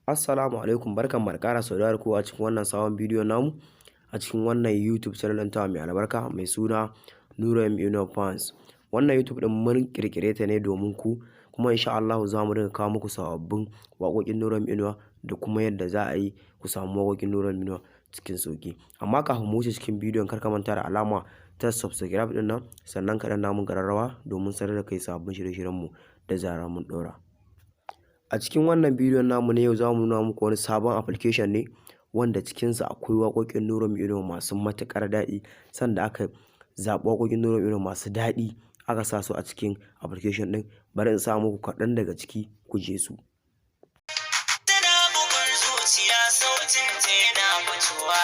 Assalamu alaikum, barkanmu da ƙara saduwa da ku a cikin wannan sabon bidiyo namu a cikin wannan YouTube channel ɗin tamu mai albarka mai suna Nura M Inuwa Fans. Wannan YouTube ɗin mun ƙirƙire ta ne domin ku, kuma insha Allahu za mu dinga kawo muku sababbin waƙoƙin Nura M Inuwa da kuma yadda za a yi ku samu waƙoƙin Nura M Inuwa cikin sauƙi. Amma kafin mu wuce cikin bidiyon, kar ka manta da alama ta subscribe ɗin nan, sannan ka danna mun ƙararrawa domin sanar da kai sababbin shirye-shiryenmu da zarar mun ɗora. A cikin wannan bidiyon namu na yau, za mu nuna muku wani sabon application ne wanda cikinsa akwai waƙoƙin Nura M Inuwa masu matuƙar daɗi, sanda aka zaɓi waƙoƙin Nura M Inuwa masu daɗi aka sa su a cikin application ɗin. Bari in sa muku kaɗan daga ciki ku ji su. Tana bugun zuciya, sautin ta yana fitowa.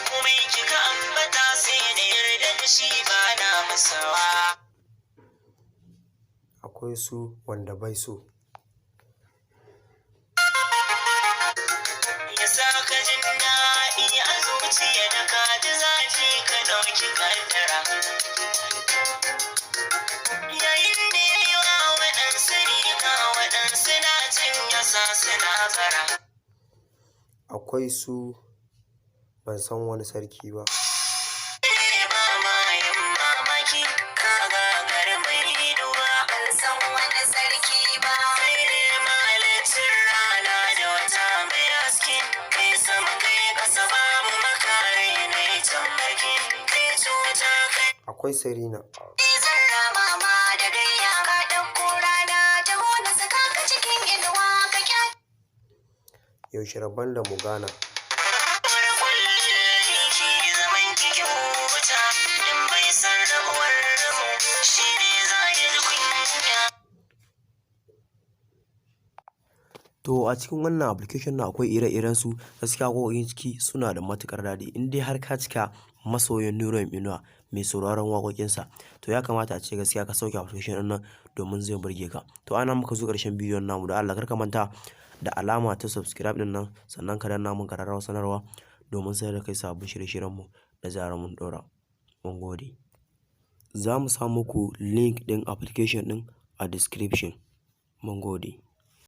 Komai kika ambata sai na yarda da shi, ba na musawa. Akwai su Wanda Bai So. Ya sa ka jin daɗi a zuciya, da ka ji zafi ka ɗauki kaddara. Yayin da ya yi wa waɗansu riga, waɗansu na cin yasa suna bara. Akwai su Ban San Wani Sarki Ba. Ba ma yin mamaki, ka gagari mai duba. Ban san wani sarki ba. Kai ne mahalicin rana da wata mai haske, kai sama kai ƙasa, babu makare ne tambaki, kai cuta kai. Akwai Sarina. Zan rama ma da gayya, ka ɗauko rana ta hona, saka ka cikin inuwa ka kya. Yaushe Rabon da Mu Gana. Ki zaman kiki huta, in bai san rabuwar mu shi ne za ya ji kunya. To, a cikin wannan application na akwai ire-iren su. Gaskiya waƙoƙin ciki suna da matuƙar daɗi. In dai har ka cika masoyin Nura M Inuwa mai sauraron waƙoƙinsa, to ya kamata a ce gaskiya ka sauke application ɗin nan domin zai burge ka. To, ana muka zo ƙarshen bidiyon namu. Da Allah kar ka manta da alama ta subscribe ɗin nan, sannan ka danna mun ƙararrawar sanarwa domin sanar da kai sabbin shirye-shiryenmu da zarar mun ɗora. Mun gode. Za mu sa muku link ɗin application ɗin a description. Mun gode.